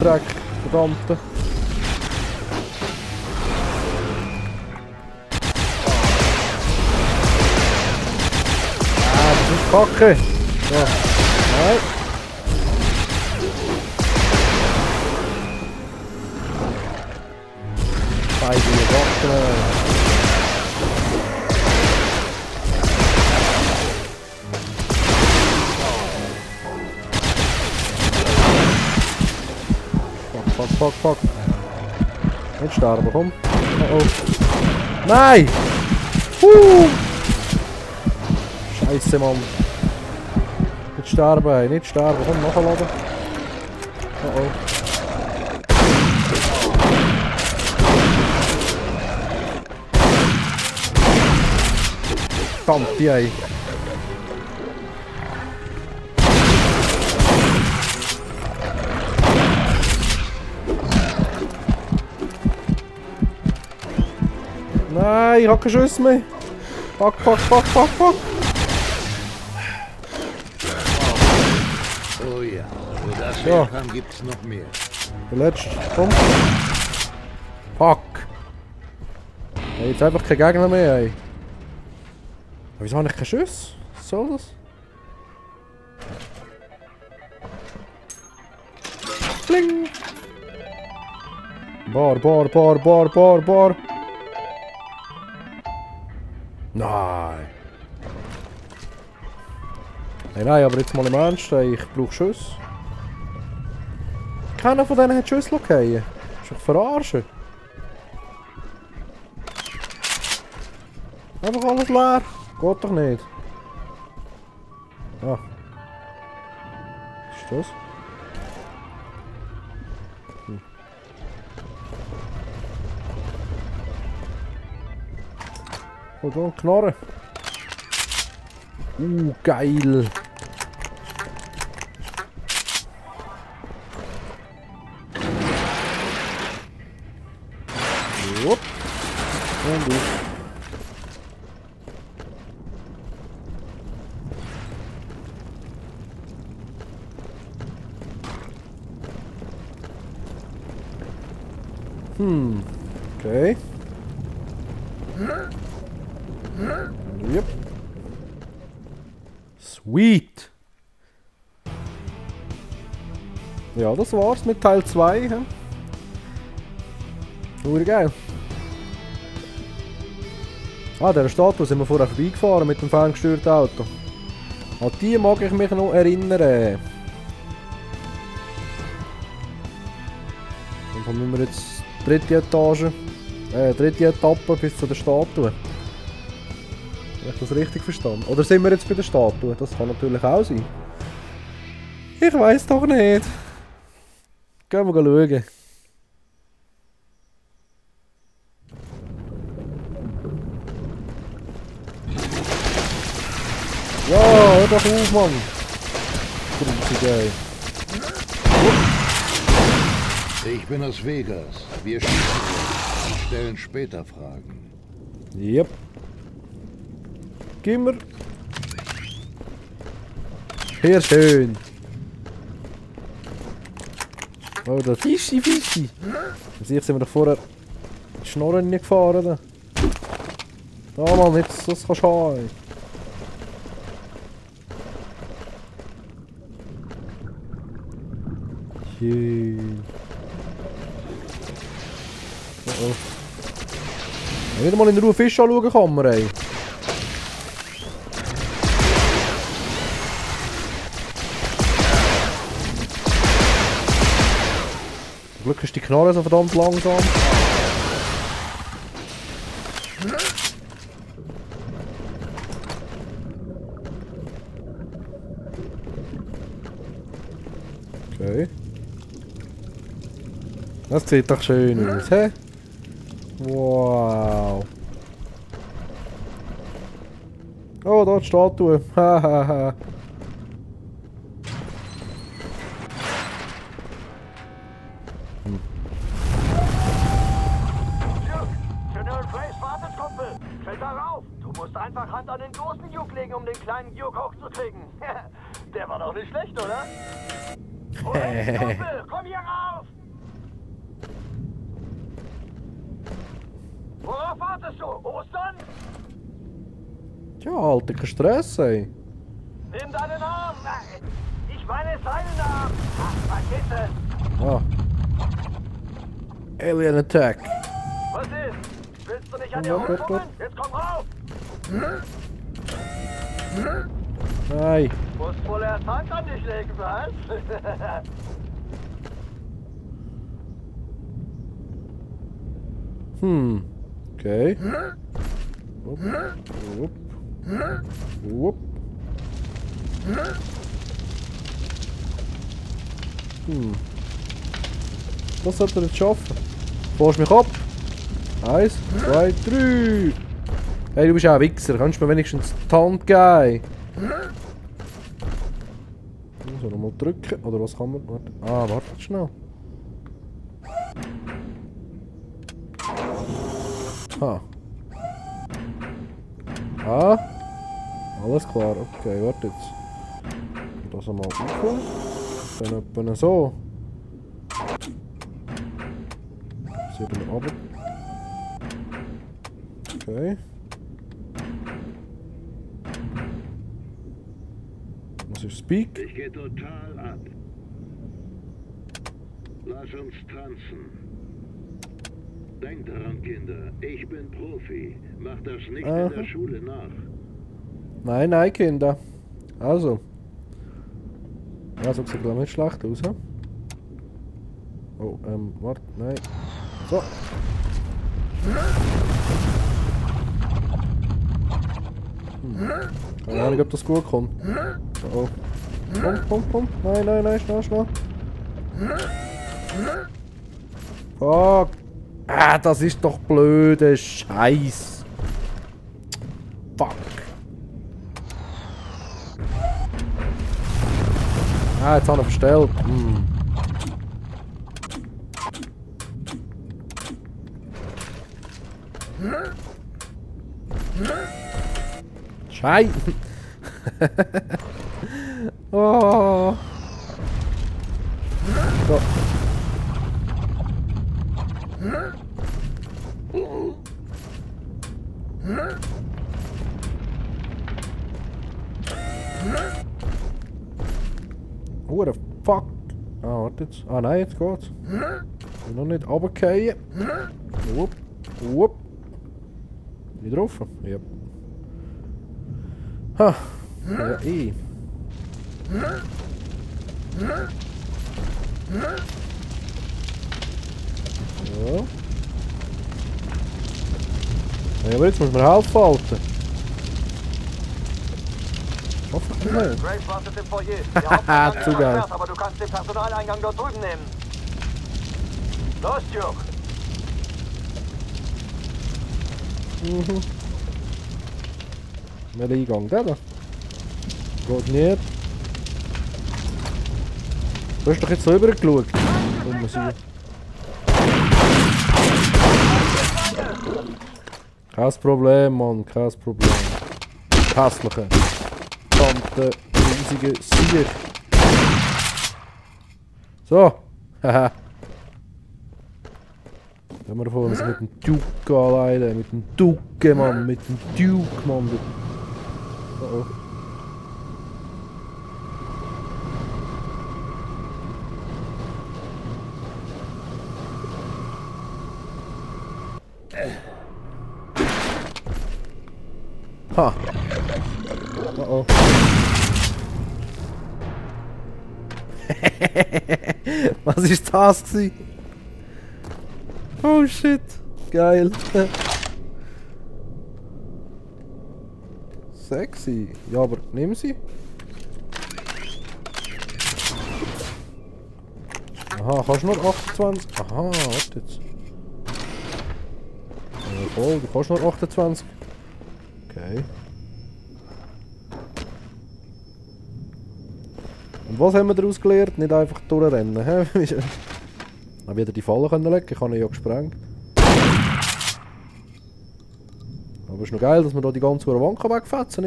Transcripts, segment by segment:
Dreck, verdammte. Ah, das ist Kacke. So. Nein. Beide Waffen. Fuck. Nicht sterben, komm. Oh. Nein! Scheiße, Mann. Nicht sterben, hey. Nicht sterben. Komm, nachladen. Oh. Verdammt, ey. Nein, ich hab keine Schüsse mehr. Fuck. Oh ja, wo das herkam, gibt's noch mehr. Der letzte, komm. Fuck. Hey, jetzt einfach kein Gegner mehr, ey. Aber wieso habe ich keine Schüsse? Was soll das? Bling! Bar. Nein! Hey, nein, aber jetzt mal im Ernst, ey, ich brauche Schüsse. Keiner von denen hat Schüsse fallen. Ist doch verarschen. Einfach alles leer. Geht doch nicht. Ah. Was ist das? Oh, da ein Knarre. Geil. Jupp. Und durch. Okay. Yep. Sweet. Ja, das war's mit Teil 2. Geil. Ah, der Statue sind wir vorher vorbeigefahren mit dem ferngesteuerten Auto. An die mag ich mich noch erinnern. Und dann müssen wir jetzt dritte Etappe bis zu der Statue. Habe ich das richtig verstanden? Oder sind wir jetzt bei der Statue? Das kann natürlich auch sein. Ich weiß doch nicht. Gehen wir schauen. Ja, hör doch auf, Mann. Grusig, ey. Ich bin aus Vegas. Wir schießen und stellen später Fragen. Yep. Gib mir. Sehr schön. Oh, der Fischi. Sicher sind wir doch vorher die Schnorren nicht gefahren. Da. Ja, Mann, jetzt das kannst du haben. Schön. Oh. Wieder mal in Ruhe Fisch anschauen kann man, ey. Zum Glück ist die Knarre so verdammt langsam. Okay. Das sieht doch schön aus, hä? Wow. Oh, da die Statue. Hahaha. Einfach Hand an den großen Juke legen, um den kleinen Juke hochzukriegen. Der war doch nicht schlecht, oder? Komm hier rauf! Worauf wartest du? Ostern? Ja, Alter, kein Stress, ey. Nimm deinen Arm! Ich meine seinen Arm! Ach, vergiss es! Ah. Alien Attack. Was ist? Willst du mich an dir Ja, gut, hochkommen? Jetzt komm rauf! Nein. Musst wohl erst Hand an dich legen, was? Okay. Wupp. Wupp. Wupp. Das sollte er jetzt schaffen. Forsch mich ab. 1, 2, 3. Hey, du bist auch ein Wichser. Kannst du mir wenigstens die Hand geben? So, nochmal drücken. Oder was kann man? Warte. Ah, warte schnell. Ha. Ah. Alles klar. Okay, warte jetzt. Das einmal auf. Dann etwa so. Sie dann runter. Okay. Was ist Speak? Ich gehe total ab. Lass uns tanzen. Denkt daran, Kinder. Ich bin Profi. Mach das nicht in der Schule nach. Nein, nein, Kinder. Also. Ja, so sieht es nicht schlecht aus, hm? Oh, warte, nein. So. Keine Ahnung, ob das gut kommt. Oh. Komm. Nein, schnell. Fuck. Ah, das ist doch blöde Scheiß. Fuck. Ah, jetzt hat er verstellt. Scheiße. Oh. So. What the fuck? Ah, warte jetzt. Ah nein, jetzt geht's. Ich will noch nicht runterfallen. Wupp. Bin ich drauf? Ja. Ha. Ja, Ja. Ja, aber jetzt muss man helfen, Alter. Schaff ich das nicht? Grace wartet im Foyer. Der Haupteingang ist Zu geil. versperrt, aber du kannst den Personaleingang dort drüben nehmen. Los, Duke! Welcher Eingang? Der da? Geht nicht. Du hast doch jetzt so rübergeschaut. Kein Problem, Mann, kein Problem. Hässliche, verdammte, riesige Sieg. So, haha. Gehen wir davon, dass mit dem Duke alleine, mit dem Duke, Mann, mit dem Duke, Mann. Oh. Ha. Oh. Was ist das gewesen? Oh shit. Geil. Sexy. Ja, aber nimm sie. Aha, kannst du nur 28? Aha, warte jetzt. Ja, voll, du kannst nur 28. Okay. Und was haben wir daraus gelernt? Nicht einfach durchrennen, hä? Dann wieder die Falle können legen, ich habe ihn ja gesprengt. Aber es ist noch geil, dass wir da die ganze Wand wegfetzen.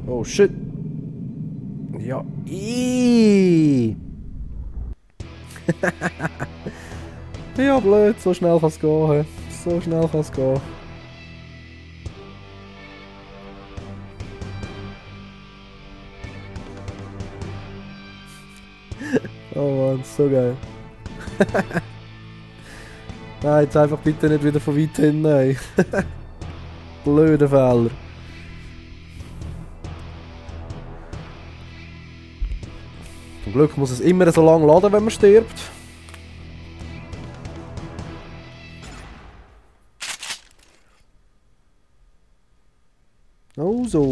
Oh shit. Ja, ja, blöd, so schnell kann es gehen. He. So schnell kann es gehen. Oh Mann, so geil. Nein, jetzt einfach bitte nicht wieder von weit hin. Nein. Blöder Fehler. Zum Glück muss es immer so lange laden, wenn man stirbt. Oh so.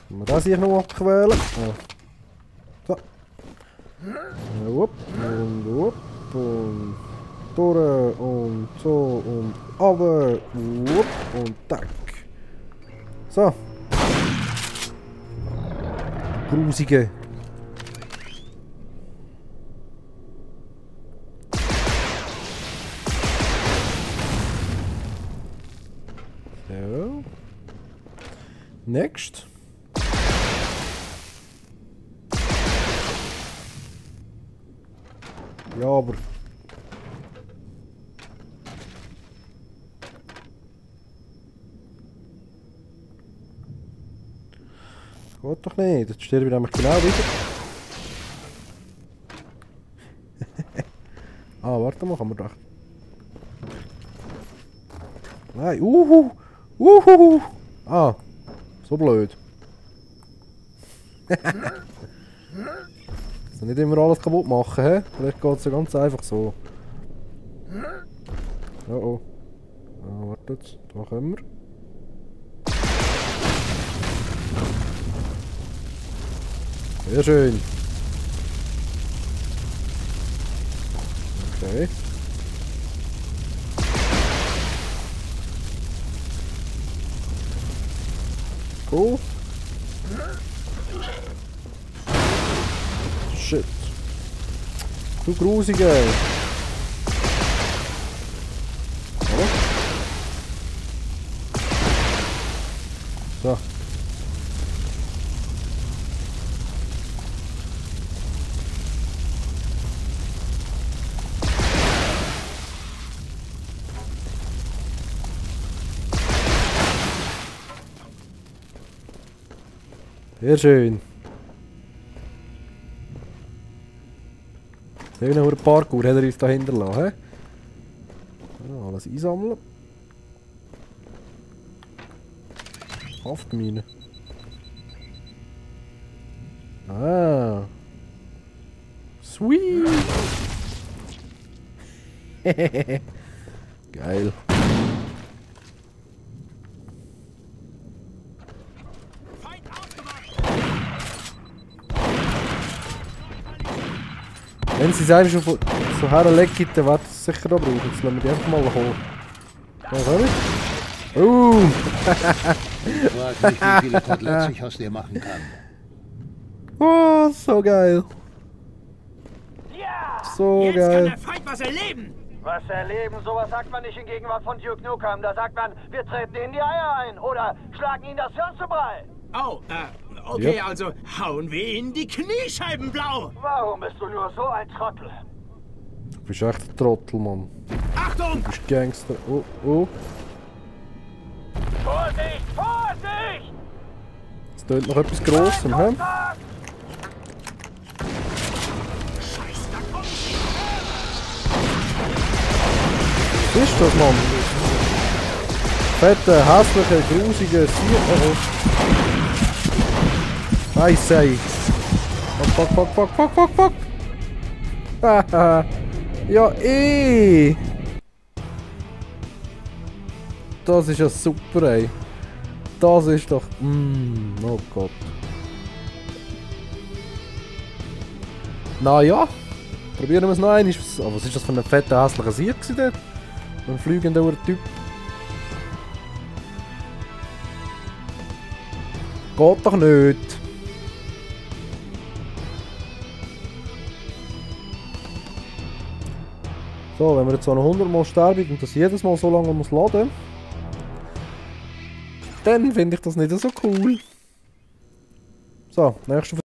Können wir das hier noch abquälen? Ah. So. Wupp und wupp und durch und so und runter. Wupp und tack. So. Grusige. So. Next. Ja, aber... Geht doch nicht, jetzt sterben wir nämlich genau wieder. Ah, warte mal, kann man doch... Nein, Ah, so blöd. Also nicht immer alles kaputt machen, hä? Vielleicht geht es ja ganz einfach so. Oh oh. Ah, warte jetzt, da können wir. Sehr schön. Okay. Cool. Shit. Du grusige. Hallo? So. Sehr schön. Sehr schön, Parkour hat er uns da hinterlassen. Ja, alles einsammeln. Haftmine. Ah. Sweet. Geil. Wenn sie es einfach schon so herlegen, dann wird es sicher da brauchen. Jetzt lassen wir die einfach mal hoch. So, komm Ich frage mich, wie viele Koteletts ich aus dir machen kann. Oh, so geil. Ja! So Jetzt geil. kann der Feind was erleben! Was erleben? Sowas sagt man nicht in Gegenwart von Duke Nukem. Da sagt man, wir treten in die Eier ein oder schlagen ihnen das Hirn zu Brei. Oh, okay, Yep. also hauen wir ihnen die Kniescheiben blau! Warum bist du nur so ein Trottel? Du bist echt ein Trottel, Mann. Achtung! Du bist Gangster. Oh, oh. Vorsicht! Vorsicht! Es tönt noch etwas Grossem, hä? Scheiße, da kommt sie! Was ist das, Mann? Fette, hässliche, grusige Sieg. Oh, oh. Scheiße, ey. Fuck, fuck, fuck, fuck, fuck, fuck. Haha. Ja, eh. Das ist ja super, ey. Das ist doch... oh Gott. Na ja. Probieren wir es noch einmal. Oh, was ist das für ein fetter, hässlicher Sieg dort? Ein fliegender Typ. Geht doch nicht. So, wenn wir jetzt so noch 100 Mal sterben und das jedes Mal so lange muss laden, dann finde ich das nicht so cool. So, nächster